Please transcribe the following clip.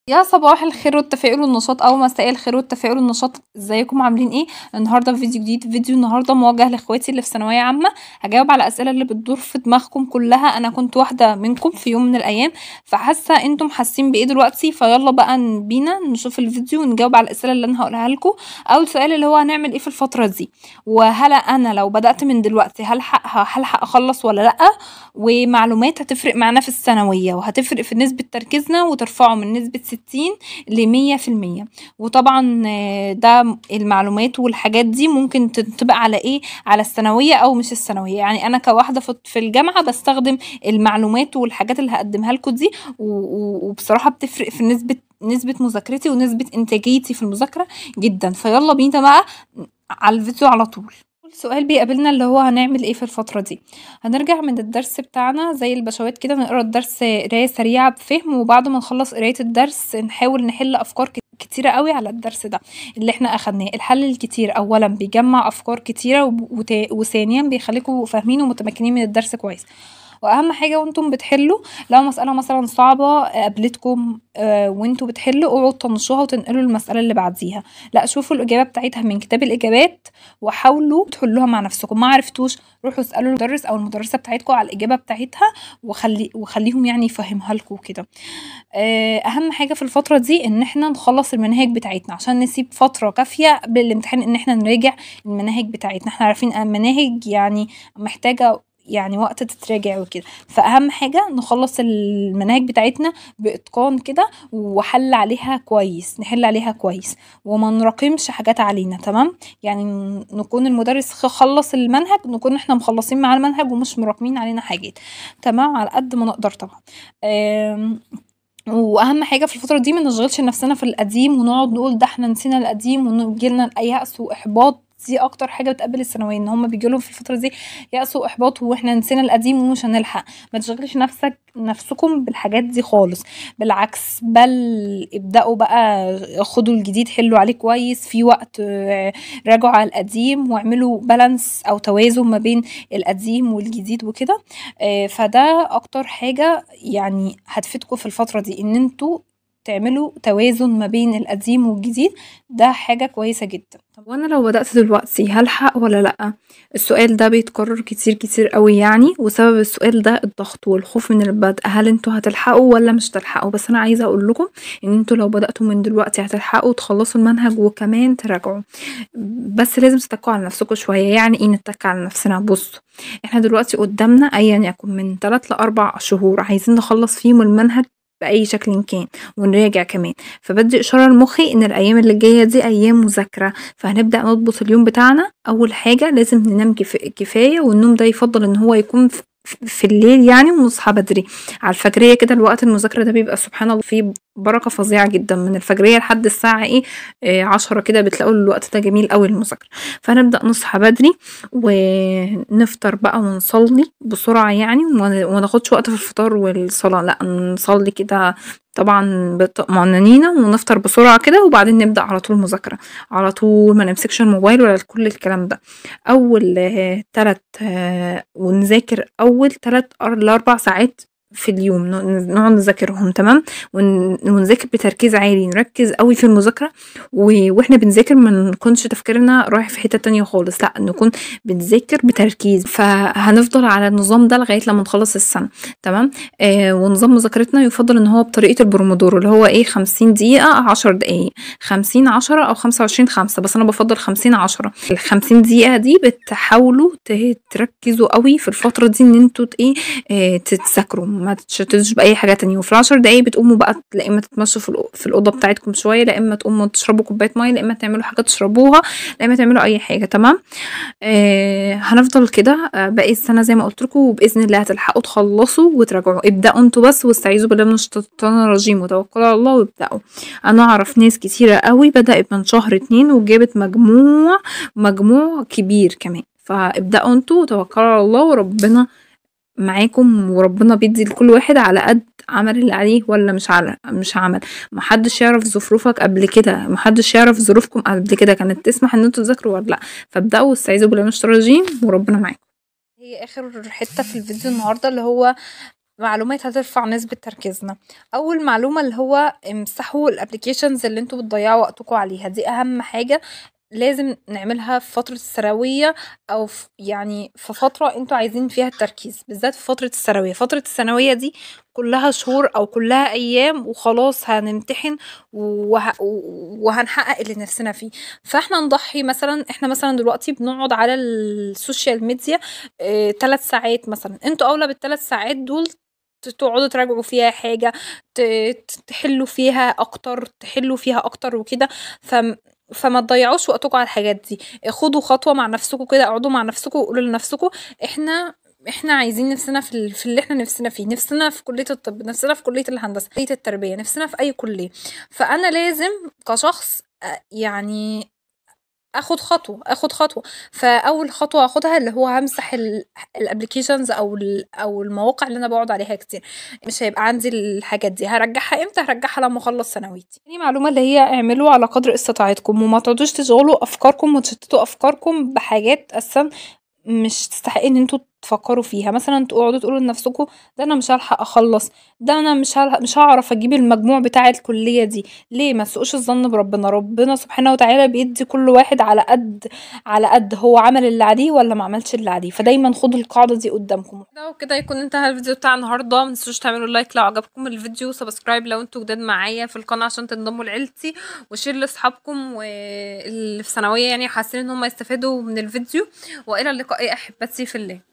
يا صباح الخير والتفاؤل والنشاط، او مساء الخير والتفاؤل والنشاط. ازيكم عاملين ايه؟ النهارده في فيديو جديد. فيديو النهارده موجه لاخواتي اللي في ثانوية عامة. هجاوب على الاسئلة اللي بتدور في دماغكم كلها. انا كنت واحدة منكم في يوم من الايام، فحاسه انتم حاسين بايه دلوقتي. فيلا بقى بينا نشوف الفيديو ونجاوب على الاسئلة اللي انا هقولها لكم. اول سؤال اللي هو هنعمل ايه في الفترة دي، وهل انا لو بدات من دلوقتي هلحق اخلص ولا لا، ومعلومات هتفرق معانا في الثانوية وهتفرق في نسبه تركيزنا وترفعه من نسبه 60 ل100%. وطبعا ده المعلومات والحاجات دي ممكن تنطبق على ايه، على الثانوية او مش الثانوية. يعني انا كواحده في الجامعة بستخدم المعلومات والحاجات اللي هقدمها لكم دي، وبصراحة بتفرق في نسبه مذاكرتي ونسبه انتاجيتي في المذاكرة جدا. فيلا بينا بقى على الفيديو على طول. سؤال بيقابلنا اللي هو هنعمل ايه في الفترة دي. هنرجع من الدرس بتاعنا زي البشوات كده، نقرا الدرس قراية سريعة بفهم، وبعد ما نخلص قراية الدرس نحاول نحل افكار كتيرة قوي على الدرس ده اللي احنا اخدناه. الحل الكتير اولا بيجمع افكار كتيرة، وثانيا بيخليكم فاهمين ومتمكنين من الدرس كويس. واهم حاجة وانتم بتحلوا، لو مسالة مثلا صعبة قابلتكم وانتم بتحلوا، اوعوا تطنشوها وتنقلوا المسالة اللي بعديها، لا شوفوا الاجابة بتاعتها من كتاب الاجابات وحاولوا تحلوها مع نفسكم. ما عرفتوش روحوا اسالوا المدرس او المدرسة بتاعتكم على الاجابة بتاعتها وخليهم يعني يفهمها لكم كده. اهم حاجة في الفترة دي ان احنا نخلص المناهج بتاعتنا عشان نسيب فترة كافيه قبل الامتحان ان احنا نراجع المناهج بتاعتنا. احنا عارفين المناهج يعني محتاجه يعني وقت تتراجع وكده، فاهم حاجة نخلص المناهج بتاعتنا باتقان كده وحل عليها كويس، نحل عليها كويس وما نراكمش حاجات علينا. تمام، يعني نكون المدرس خلص المنهج نكون احنا مخلصين مع المنهج ومش مراكمين علينا حاجات. تمام، على قد ما نقدر طبعا. واهم حاجة في الفترة دي ما نشغلش نفسنا في القديم ونقعد نقول ده احنا نسينا القديم ونجيلنا يأس واحباط. دي اكتر حاجة بتقابل الثانوية، ان هم بيجيلهم في الفترة دي يأس واحباط واحنا نسينا القديم ومش هنلحق. ما تشغلش نفسكم بالحاجات دي خالص، بالعكس بل ابدأوا بقى خدوا الجديد حلوا عليه كويس في وقت، راجعوا على القديم واعملوا بالانس او توازن ما بين القديم والجديد وكده. فده اكتر حاجة يعني هتفيدكم في الفترة دي، ان انتوا تعملوا توازن ما بين القديم والجديد، ده حاجة كويسة جدا. طب وانا لو بدأت دلوقتي هلحق ولا لأ؟ السؤال ده بيتكرر كتير كتير قوي يعني، وسبب السؤال ده الضغط والخوف من البدء، هل انتوا هتلحقوا ولا مش هتلحقوا؟ بس انا عايزة اقول لكم ان انتوا لو بدأتوا من دلوقتي هتلحقوا تخلصوا المنهج وكمان تراجعوا، بس لازم تتكوا على نفسكم شوية. يعني ايه نتك على نفسنا؟ بصوا احنا دلوقتي قدامنا ايا يكن من 3 ل 4 شهور عايزين نخلص فيهم المنهج بأي شكل كان ونراجع كمان. فبدي إشارة لمخي إن الأيام اللي جاية دي أيام مذاكرة، فهنبدأ نضبط اليوم بتاعنا. أول حاجة لازم ننام كفاية، والنوم ده يفضل إن هو يكون في الليل يعني، ونصحى بدري على الفجرية كده. الوقت المذاكرة ده بيبقى سبحان الله فيه بركة فظيعة جدا، من الفجرية لحد الساعة 10 كده بتلاقوا الوقت ده جميل قوي للمذاكرة. فنبدأ نصحى بدري ونفطر بقى ونصلي بسرعة يعني، وما ناخدش وقت في الفطار والصلاة، لا نصلي كده طبعا بطمأنينة ونفطر بسرعة كده، وبعدين نبدأ على طول مذاكرة على طول، ما نمسكش الموبايل ولا كل الكلام ده. أول 3 ونذاكر أول 3 ل 4 ساعات في اليوم نقعد نذاكرهم. تمام، ونذاكر بتركيز عالي، نركز قوي في المذاكرة، واحنا بنذاكر ما نكونش تفكيرنا رايح في حتة تانية خالص، لا نكون بنذاكر بتركيز. فهنفضل على النظام ده لغاية لما نخلص السنة. تمام، ونظام مذاكرتنا يفضل ان هو بطريقة البرومودورو، اللي هو ايه 50 دقيقة 10 دقائق، 50 10 او 25 5، بس انا بفضل 50 10. ال 50 دقيقة دي بتحاولوا تركزوا قوي في الفترة دي ان انتوا ايه تتذاكروا، ما تتشتتوش باي حاجة تانية. وفي 10 دقايق بتقوموا بقى لا اما تتمشوا في الاوضة بتاعتكم شوية، لا اما تقوموا تشربوا كوباية مية، لا اما تعملوا حاجة تشربوها، لا اما تعملوا اي حاجة. تمام، هنفضل كده باقي السنة زي ما قلت لكم، وباذن الله هتلحقوا تخلصوا وتراجعوا. ابداوا انتوا بس واستعيذوا بالله من الشيطان الرجيم وتوكلوا على الله وابداوا. انا اعرف ناس كتيرة قوي بدات من شهر 2 وجابت مجموع كبير كمان. فابداوا انتوا وتوكلوا على الله وربنا معاكم، وربنا بيدي لكل واحد على قد عمل اللي عليه ولا مش عمل. محدش يعرف ظروفك قبل كده، محدش يعرف ظروفكم قبل كده كانت تسمح ان انتوا تذاكروا ولا لا. فابداوا واستعيذوا بالله من الشيطان الرجيم وربنا معاكم. هي اخر حتة في الفيديو النهارده اللي هو معلومات هترفع نسبة تركيزنا. اول معلومة اللي هو امسحوا ال applications اللي انتوا بتضيعوا وقتكم عليها، دي اهم حاجة لازم نعملها في فترة الثانوية، او في يعني في فترة انتوا عايزين فيها التركيز، بالذات في فترة الثانوية. فترة الثانوية دي كلها شهور او كلها ايام وخلاص هنمتحن وهنحقق اللي نفسنا فيه، فاحنا نضحي. مثلا احنا مثلا دلوقتي بنقعد على ال social media 3 ساعات مثلا، انتوا اولى بال3 ساعات دول تقعدوا تراجعوا فيها حاجة، تحلوا فيها اكتر، تحلوا فيها اكتر وكده. فما تضيعوش وقتكم على الحاجات دي، خدوا خطوة مع نفسكم كده، اقعدوا مع نفسكم وقولوا لنفسكم احنا عايزين نفسنا في اللي احنا نفسنا فيه، نفسنا في كلية الطب، نفسنا في كلية الهندسة، كلية التربية، نفسنا في اي كلية. فانا لازم كشخص يعني اخد خطوة، اخد خطوة. فاول خطوة هاخدها اللي هو همسح ال applications او المواقع اللي انا بقعد عليها كتير، مش هيبقى عندي الحاجات دي. هرجعها امتى؟ هرجعها لما اخلص ثانويتي. تاني معلومة اللي هي اعملوا على قدر استطاعتكم، وما تقعدوش تشغلوا افكاركم وتشتتوا افكاركم بحاجات اصلا مش تستحق ان انتوا تفكروا فيها. مثلا تقعدوا تقولوا لنفسكم ده انا مش هلحق اخلص، ده انا مش هعرف اجيب المجموع بتاع الكلية دي. ليه؟ ما تسوقوش الظن بربنا، ربنا سبحانه وتعالى بيدي كل واحد على قد هو عمل اللي عليه ولا ما عملش اللي عليه. فدايما خدوا القاعدة دي قدامكم. وكده يكون انتهى الفيديو بتاع النهارده. ما تنسوش تعملوا like لو عجبكم الفيديو، subscribe لو انتوا جداد معايا في القناة عشان تنضموا لعيلتي، و share لاصحابكم واللي في ثانوية يعني حاسين ان هم يستفادوا من الفيديو. والى اللقاء احبتي في الله.